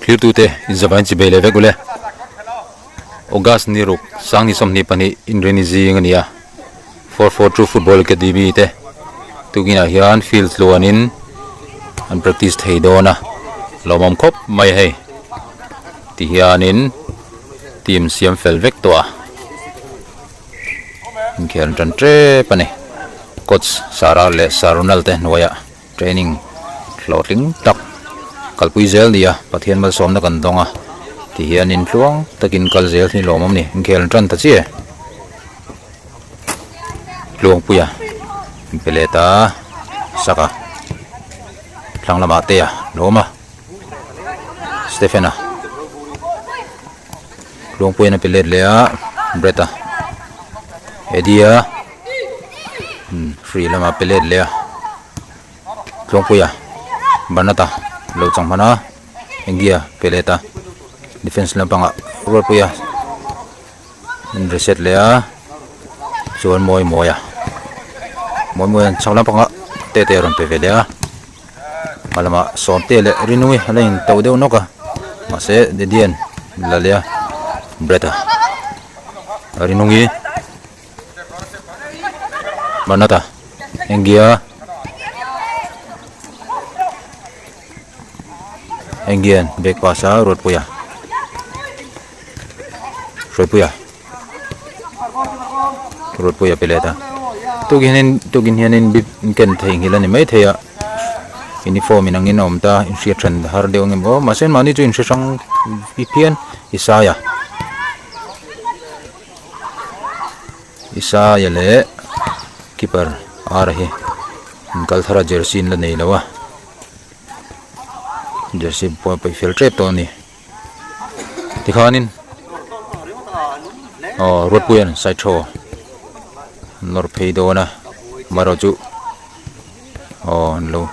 Thirtute inzavain chi bei leh vek ule. August ni ruk sang ni 22 inrini zing a ni a. 442 Football Academy te tukinah hian field tluanin an practice thei dawn a, lawmawm khawp mai a hei. Tihianin team siam fel vek tawh a, inkhel an tan tep a ni. Coach Sara leh Sir Ronald te hnuaiah training hlawhtling tak kalpui zel nia Pathian malsawmna kan dawng a tihianin tluang takin kal zel hi lawmawm a ni. Inkhel an tan ta chiah e. Tluangpuia inpe leh ta sak a, thlang lamah te a lawm a, Stephen-a Tluangpuia'n a pe let leh a, Brett-a Eddie-a free lamah a pe let leh a, Tluangpuia Bernard-a lo chang hman a, Engie-a pe let a, defence lampangah Ruatpuia. an reset leh a chuan mawi mawi a mawi mawi an chhak lampangah te te a rawn pe ve leh a hma lamah sawm te leh rinui a la in to deuh nawk a mahse Didian la leh a bread a rinungi banata enggia enggian back pass a ruatpuia. Hruaipuia Ruatpuia pe let a tukin hianin tukin hianin bib ken theihnghilh a ni maithei a uniform in angin a awm ta inhriat then har deuh ang em aw mahse mahni chu inhre hrang phian Isaia Isaia leh keeper Ara hi an kal thar a jersey an la nei lo a jersey pawh a peih fel tep tawh a ni. Tikhanin aw Ruatpuia'n side throw an nawr phei dawn a amaherawh chu aw an lo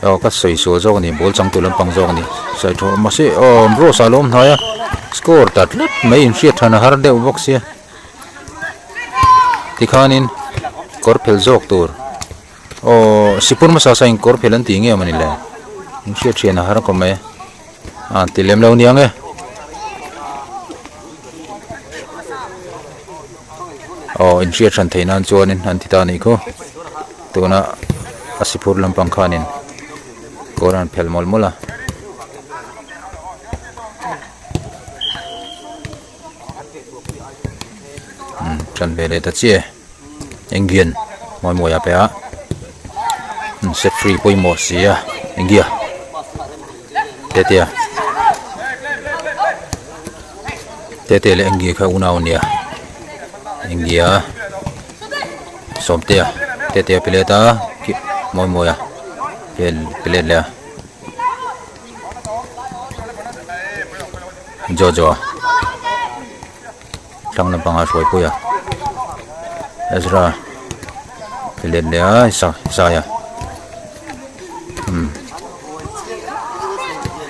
aw ka sawi sual zawk a ni ball changtu lampang zawk a ni side throw mahse aw Rose a lo awm hnai a score ta tlat mai inhriat than a har deuh bawk sia tikhanin kawr phel zawk tur. Aw sipur hmasa sa in kawr phel an tih nge mawni le in hriat thian a har kawm mai a ti lem lo niang e aw in hriat hran theih nan chuanin an ti ta anih khu tuna a sipur lampang khanin kawr an phel mawlh mawlh a. Ṭan ve leh ta chiah e. Enggian mawi mawi a pe a set free pawimawh si a enggia tetea tetea leh enggia kha unau ania enggia sawmtea tetea pe let a mawi mawi a pe let leh a jojo. Thlang lampangah hruaipui a Ezra ti let leh a zai a umm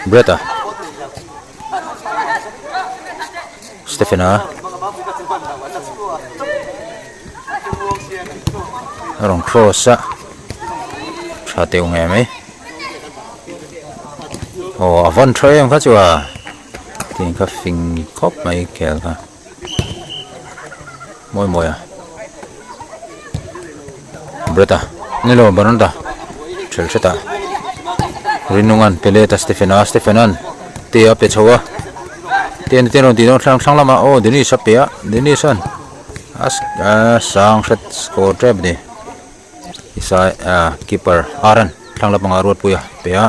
Brett a Stephen a a rawn cross a tha teuh ngei mai aw a vawn tha em kha chu a. Tin kha fing khawp mai khel kha mawi mawi a Brett-a ni lo Barnard-a ṭhel hret a Rinunga'n pe let a Stephen-a Stephen-a'n te a pe chho a te te rawn tih dawn thlang thlang lamah aw Dennis a pe a Dennis-a'n a a sang hret score tep a ni Isai ah keeper Aaron thlang lampangah Ruatpuia pe a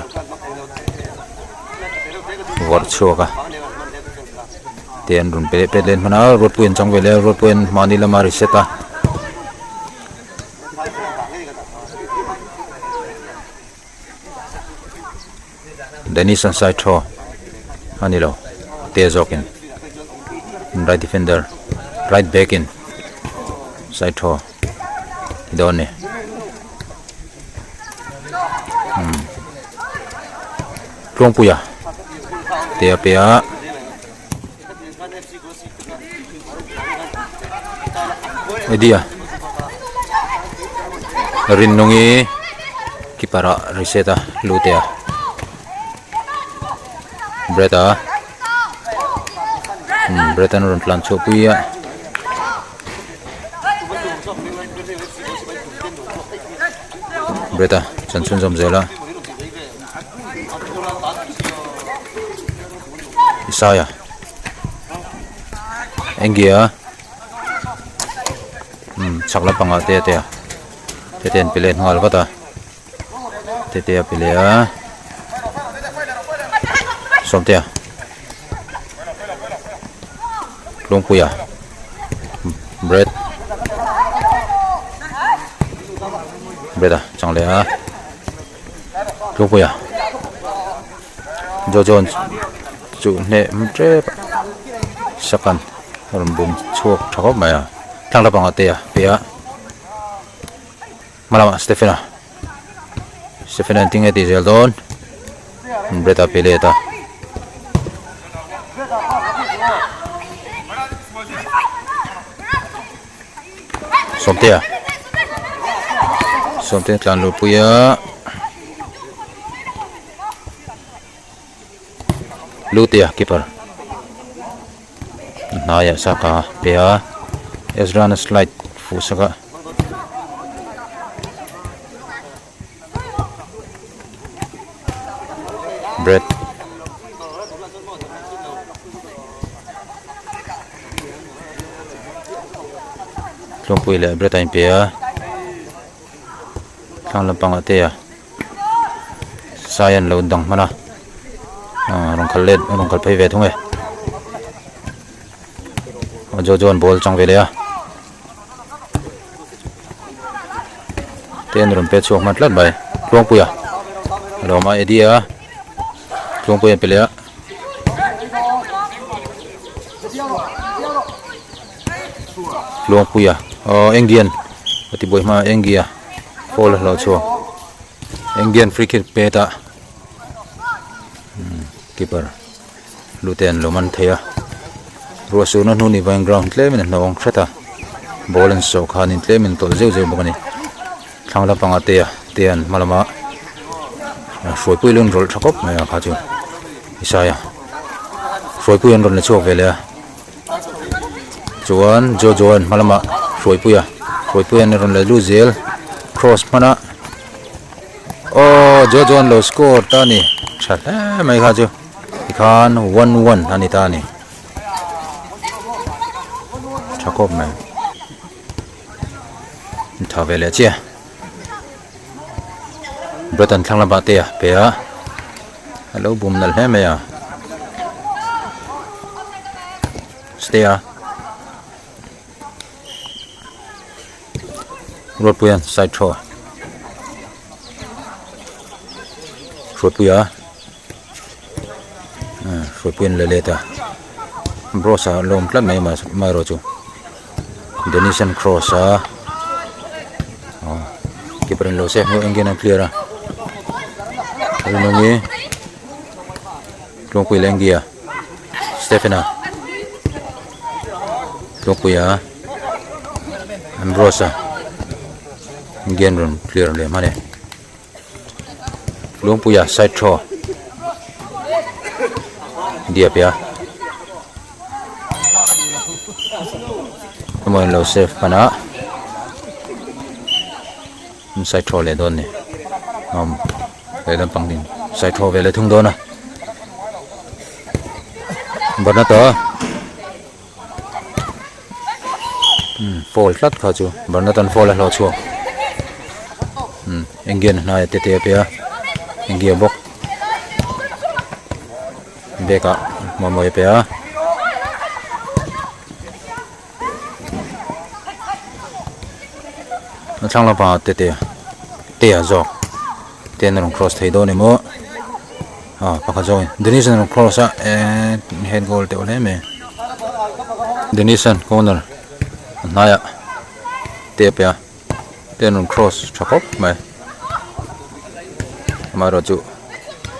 vawrh chhuak a te an rawn pe leh pet leh hman a Ruatpuia an chang ve leh a Ruatpuia an mahni lama reset a. Dennis an side thaw a ni lo te zawkin right defender right back in side thaw ti dawn a ni umm Tluangpuia te a pe a. Eddie-a Rinnungi keeper ah reset a lut e a. Brett a umm Brett an rawn tlan chhuah pui a. Brett a chan chhunzawm zel a. Isaiah Engia umm chhak lampangah te a tia tete an pe leh nghal vat a tete a pe leh a sawmtea Tlawngpuia bread bread a chang leh a Tlawngpuia. Jojo chu hneh tep a second a rawn bum chhuak tha khawp mai a thlang lampangah te a pe a hma lamah Stephen a Stephen a engtin nge tih zel dawn Brett a pe let a. Sawmtea Sawmtea tlan luh pui a. Lutea keeper a hnaiah saka pe a Ezra-na slide fuh sak a. Bread Tlawngpui leh bread a inpe a thlang lampangah te a. Sai an lo dang hman a ah rawn kal let rawn kal phei ve thung e aw jojo an ball chang ve leh a te an rawn pe chhuak hman tlat mai tluangpuia a lo awm a Eddie a tluangpuia an pe leh a. Tluangpuia aw Engian a ti buai hma Engia foul a hlauh chhuak Engian free kick pet a umm keeper hlute an lo man thei a ruah suhna hnu ni vangin ground tlem in a hnawng hret a ball an sawh khanin tlem in tawlh zeuh zeuh bawk a ni thlang lampangah te a te an hma lama hruaipui lo inrawlh tha khawp mai a kha chu Isaiah hruaipui an rawn la chhuak ve leh a. Chuan Jojo an hma lamah hruaipui a hruaipui an rawn la lut zel cross hman a aw Jojo an lo score ta a ni tha hle mai kha chu tikhan 1-1 a ni ta a ni tha khawp mai tha ve leh chiah Britain thlang lamah te a pe a a lo bum nalh hle mai a stay a Ruatpuia side throw Ruatpuia Ruatpuia an la let a Bros a lawm tlat mai amaherawh chu. Denison cross a aw keeper in lo save hnuai engin a clear a rinawmi Tluangpuia leh Angie a Stephen a Tluangpuia Ambrose a Angie an rawn clear leh hman e Tluangpuia side throw diap ya. Emaw in lo save hman a an side throw leh dawn ni um lehlam pang din side throw ve leh thung dawn a Barnata um foul tlat kha chu Barnata an foul a hlawh chhuak um eng nge hnai te te a pe a eng nge bawk. Bag ah mamawh a pe a. A thlang lampangah te te te a zawk te an rawn cross thei dawn emaw ah pakhat zawk in Dennis an rawn cross a eee head goal teuh hle mai Dennis an corner a hnaiah te a pe a te an rawn cross tha khawp mai amaherawhchu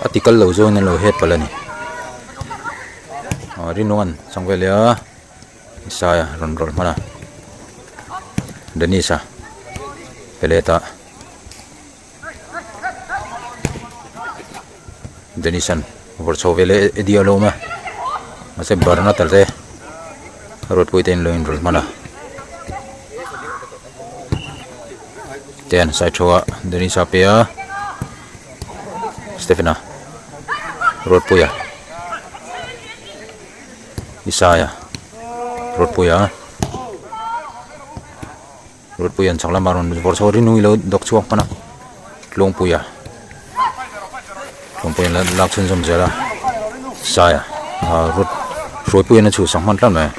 a ti kal lo zawngin an lo head palh a ni ah rinawng chang vel leh a Isaia rawn rawlh hman a Dennis a pe let a Dennis an. Vawrh chho ve leh Eddie a lo awm a mahse Bernard a te Ruatpuii te in lo inrawlh hman a ten side thu ah Denisa pe a Stephen-a Ruatpuia Isaia Ruatpuia Ruatpuia an chak lamah rawn vawrh chho rin hnung i lo dawk chhuak hman a Tluangpuia Tluangpuia an lak chhunzawm zel a Saia ah Ruat Hruaipuia'n a chhuhsak hman tlat mai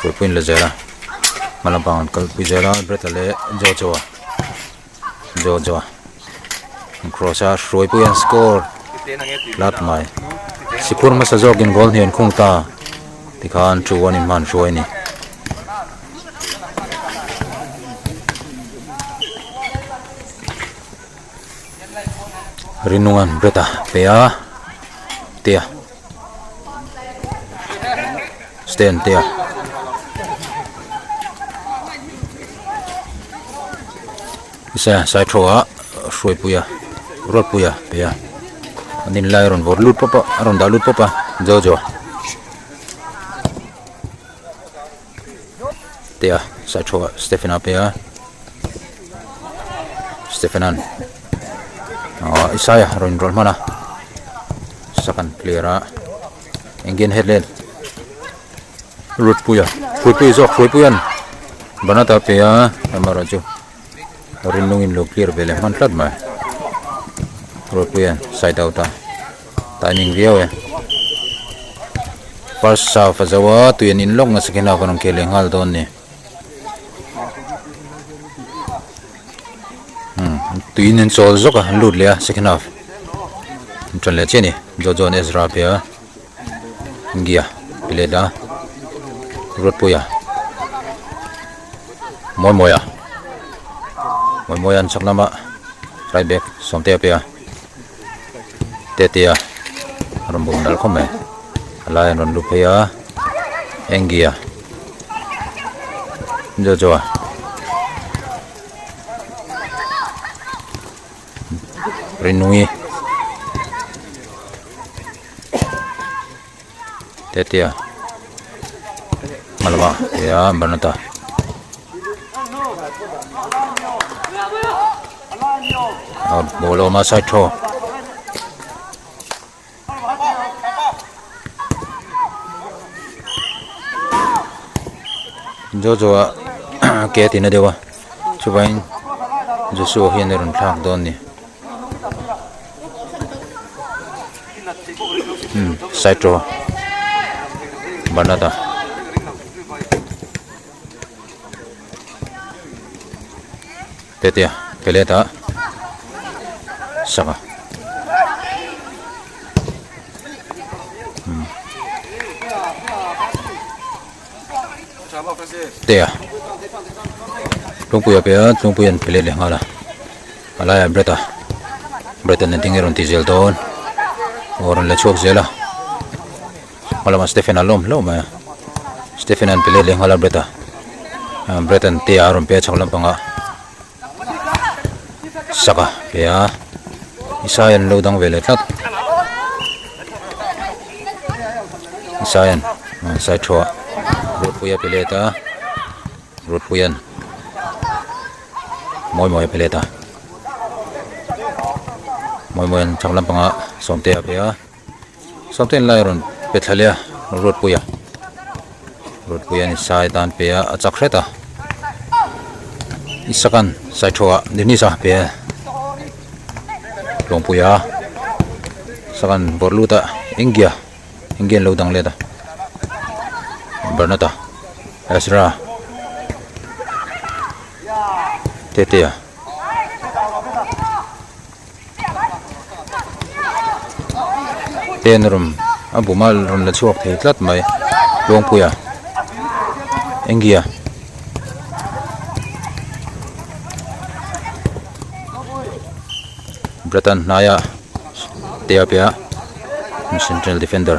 Hruaipuia'n la zel a hma lampang an kalpui zel a Breta leh Jojo a Jojo a an cross a Hruaipuia'n score tlat mai Sikhur hmasa zawkin goal hnih an khung ta tikhan thu an inhman hruai a ni. Rinunga'n Breta pe a tia stand tia Isa Saithawha Hruaipuia Ruatpuia pe a an inlai a rawn vawrh lut pawp a a rawn dah lut pawp a Jojo. Tia Saithawha Stephen-a pe a Stephen-a'n aw Isaia rawn inrawlh hman a second player a engine head len Rutpuia Hruaipuia zawk Hruaipuia'n Banata pe a amaherawhchu Rinlungin lo clear ve leh hman tlat mai Rutpuia'n side out a. Timing viau e. First half a zo a, tui an in lawk nasa khin a kan rawn khel leh nghal dawn ni. Hmm, tui in an chawl zawk a, an lut leh a second half. An ṭan leh chiah a ni. Jojo an Ezra a pe a, Gia pe let a, Ruatpuia, Mawimawia, Mawimawia an chak lama right back Sawmtea a pe a. Tetea a rawn bawm nalh khawp mai a lai an rawn lu phei a Angie-a Jojo-a Rinui Tetea hma lamah tia Bernard-a. Ball a awm a side throw Jojo a ke a tina deuh a chuvangin Joshua hian a rawn thlak dawn a ni side throw Bernard-a. Tetea pe let a sangha tea tlungpui a pe a tlungpui an pe let leh nghal a a laiah bread a bread an ding e rawn ti zel dawn aw rawn la chhuak zel a hma lamah Stephen a lawm hlauh mai a Stephen an pe let leh nghal a bread a bread an tea a rawn pe a chhak lampangah saka pe a Isai an lo dang ve leh tlat Isai an sai thuah Ruatpuia pe let a Ruatpuia'n mawi mawi a pe let a mawi mawi an chhak lampangah Sawmtea a pe a. Sawmten lai a rawn pe thla leh a Ruatpuia Ruatpuia ni sai tan pe a a chak hret a Isakan sai thu ah Dennis a pe a Tlawngpuia Isakan bawrh lut a India India an lo dang let a Bernard a Ezra Tetea. Ten rawn a bum a rawn la chhuak thei tlat mai Luangpuia Engia Bratan hnaia tea piah central defender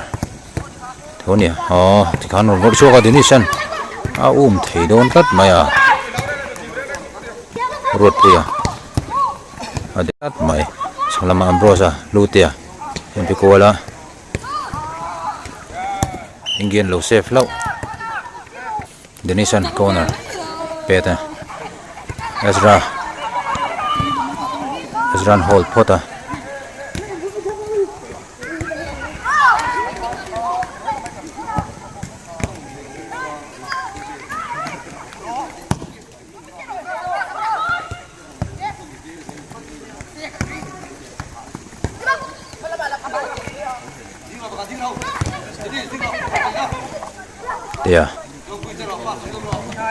tho ania aw tikhan rawn vawrh chhuak a Denish an a um thei dawn tlat mai a Ruatpuia. A de tlat mai. Chhak lamah Ambrose a Lutea a inpe kual a Indian lo save hlauh Denison corner pet a Ezra Ezra an hold phawt a. Tia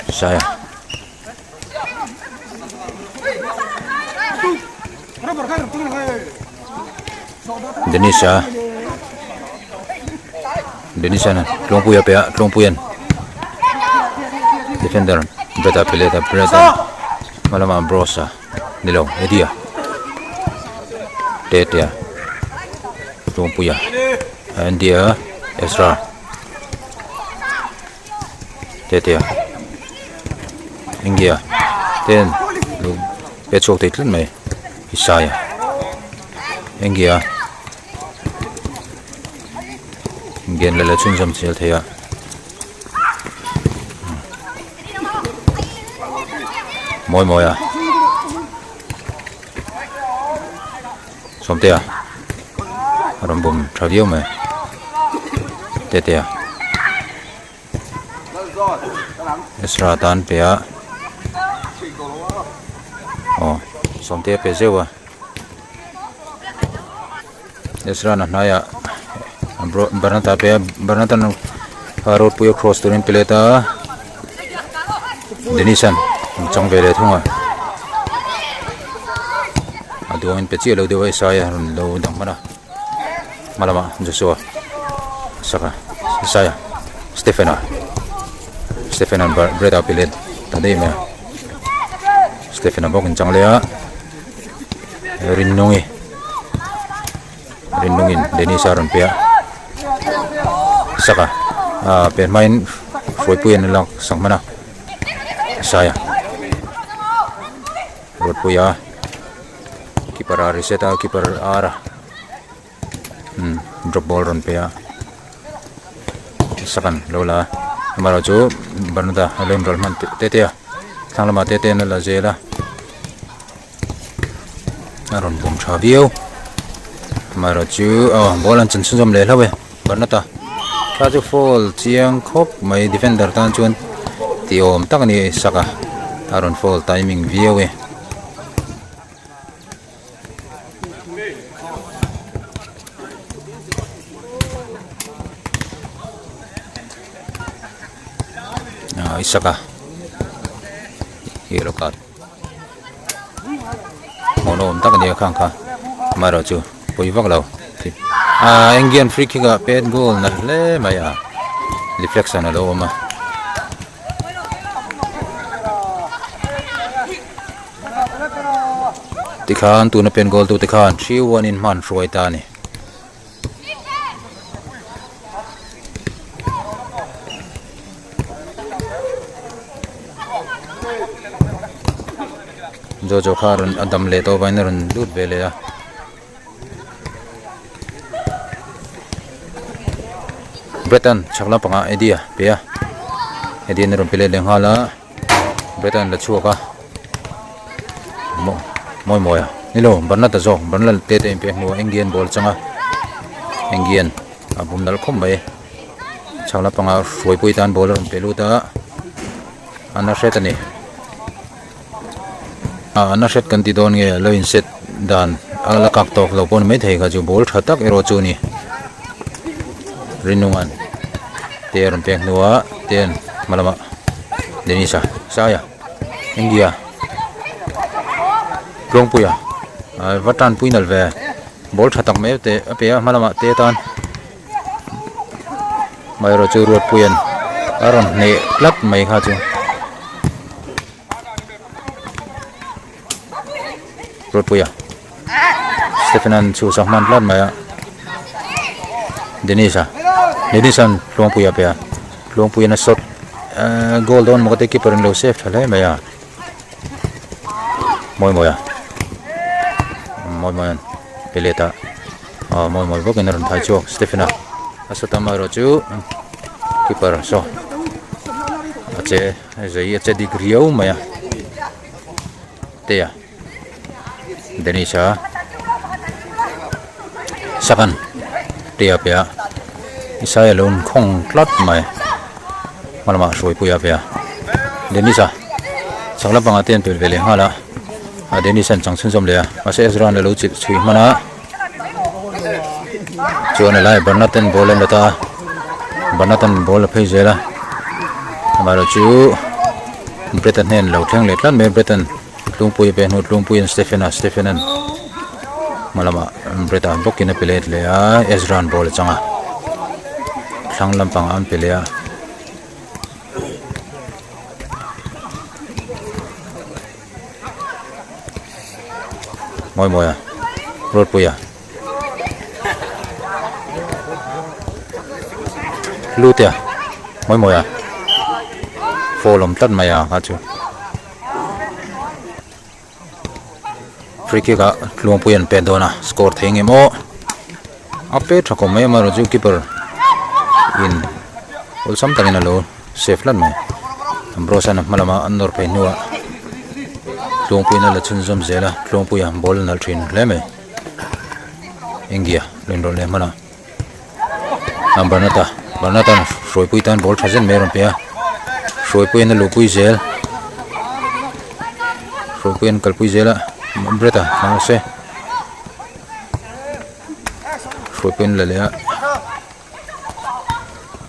Saia Denisa Denisa na Tlawngpuia pe a Tlawngpuian defender Breta pe let a Breta hma lamah Brosa ni lo Eddie-a Tetea Tlawngpuia Andy-a Ezra Tetea India ten lo pe chhuak thei tlat mai Isaiah India Indian la la chhunzawm zel thei a. Mawi mawi a Sawmtea a rawn bawm tha viau mai Tetea Ezra tan pe a aw Sawmtea pe zeuh a Ezra na hnaiah Barnata pe a Barnata a road pui a cross turin pe let a Dennis an chang ve leh thung a a duangin pe chiah lo deuh a Isaiah a rawn lo dang hman a hma lamah Joshua a sak a Isaiah Stephen-a Stephen-a'n bread a pe let ta daih mai a Stephen-a bawk in chang leh a. Rinnungi Rinnungin Dennis-a rawn pe a saka ah pe hmain hruaipui an lak sak hman a Saia Ruatpuia keeper a reset a keeper ar a umm drop ball rawn pe a sakan lo la a amaherawhchu Bernarda a lo inrawlh hman teh teh a thlang lamah teh teh an la zel a. A rawn bawm tha viau amaherawhchu aw ball an chan chhunzawm leh hlauh e Barnata kha chu foul chiang khawp mai defender tan chuan tih awm tak a ni sak a a rawn foul timing viau e. Ah Isaka yellow card. Hmuh awm tak a nia khang kha amaherawh chu pui vak lo ah eng hian free kick ah pet goal nalh hle mai a reflection a lo awm a. Tikhan tuna pen goal tute khan 3-1 in hman hruai ta a ni. Jojo kha a rawn a dam leh tawh avangin a rawn lut ve leh a. Breton chhak lampangah Eddie a pe a Eddie an a rawn pe let leh nghal a Breton la chhuak a mawi mawi a ni lo Bernard a zawk Bernard te te a inpek hnu a Engian ball a chang a Engian a bum nalh khawp mai chhak lampangah hruaipui tan ball a rawn pe lut a a na hret a ni ah a na hret kan ti dawn nge lo in set dan a la kak tawk lo pawh a ni maithei kha chu ball tha tak erawh chu a ni Rinunga'n te a rawn pek hnuah ten hma lamah Dennis-a Saia India Tluangpuia ah va tanpui nalh ve ball tha tak mai te a pe a hma lamah te tan. Amaherawh chu Ruatpuia'n a rawn hneh tlat mai kha chu Ruatpuia Stephen-a'n chhuhsak hman tlat mai a Dennis-a Dennis-a'n Tluangpuia a pe a Tluangpuia'n a shot ehh goal dawn maw ka ti keeper in lo save tha hle mai a Mawi mawi a Mawi mawia'n. Pe let a aw mawi mawi bawkin a rawn phai chhuak Stephen-a a sawt amaherawh chu keeper saw a che zei a che dik riau mai a te a Dennis-a Sakan te a pe a Isaiah lo inkhawng tlat mai hma lamah hruaipuia a pe a Dennis-a chak lampangah te an pel ve leh nghal a. A Dennis an chang chhunzawm leh a, mahse Ezra an lo chilh chhui hman a, chuan helai Bernard ten ball an la ta a, Bernard an ball a phei zel a, amaherawh chu Brett a hnen lo thleng leh tlat mai a, Brett an tlungpui a pe hnu tlungpui an Stephen a, Stephen an hma lamah Brett a bawkin a pe let leh a, Ezra an ball a chang a, thlang lampangah an pe leh a. Mawi mawi a road pui a lu te a mawi mawi a fall awm tlat mai a kha chu free kick ah tluangpui an pet dawn a score thei ang em aw a pet tha khawp mai amaherawhchu keeper in awlsam takin a lo save tlat mai Ambrose-a'n a hma lama an nawr phei hnuah Tluangpuiin a la chhunzawm zel a Tluangpuia ball a nalh thin hle mai India lo inrawlh leh hman a a Barnata Barnata hruaipui tan ball tha zet mai a rawn pe a hruaipuiin a luhpui zel hruaipuiin an kalpui zel a Brett-a mahse hruaipuiin a la leh a.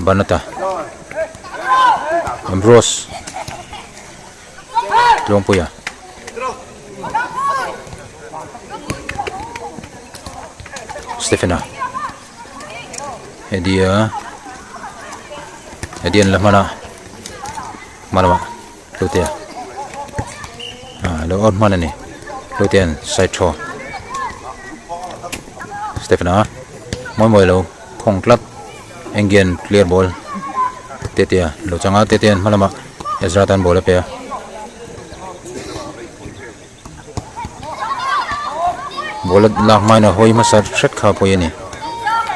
Banata Ambrose Tluangpuia Stephena Eddie-a Eddie an la hman a hma lamah Hlutea ah lo out hman a ni Hlutea'n side throw Stephen-a mawi mawi lo khawng tlat Enggian clear ball Tetea lo chang a Tetea'n hma lamah Ezra tan ball a pe a. Ball a lak hmain a hawi hmasa hret kha pawi a ni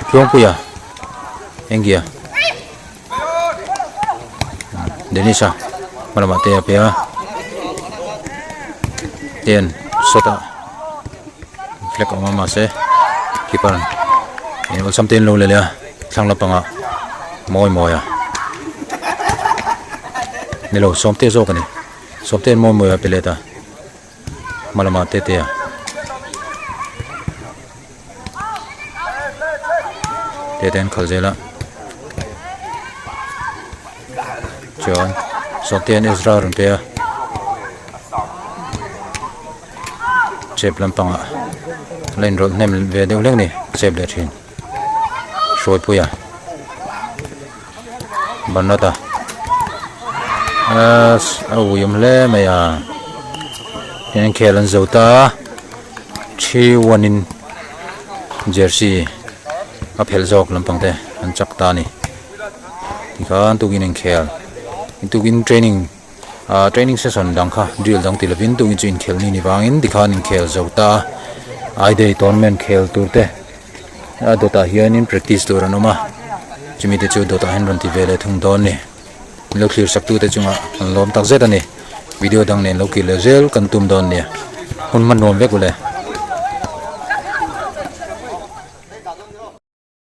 Tluangpuia Enggia. Denisa hma lamah te a pe a ten shot a flag a awm a mahse keeper eng awlsam te an lo la leh a thlang lampangah mawi mawi a ni lo sawmte zawk a ni sawmte an mawi mawi a pe let a hma lamah te te a. Te te an khalh zel a chuan sawmte hian Ezra a rawn pe a chep lampangah la inrawlh hnem ve deuh hlek a ni chep leh thin Hruaipuia Barnata a ui awm hle mai a heng khel an zo ta a. 3-1 in jersey a phelh zawk lampang te an chak ta a ni tikhan tukin inkhel tukin training ah training session dang kha drill dang ti lovin tukin chu inkhelh ni ni vangin tikhan inkhel zo ta a i day tournament khel tur te a dawtah hianin practice tur an awm a chumi te chu dawtah hian rawn ti ve leh thung dawn a ni min lo thlir sak tute chungah an lawm tak zet a ni video dang nen lo kir leh zel kan tum dawn nia hun hman nuam vek ule.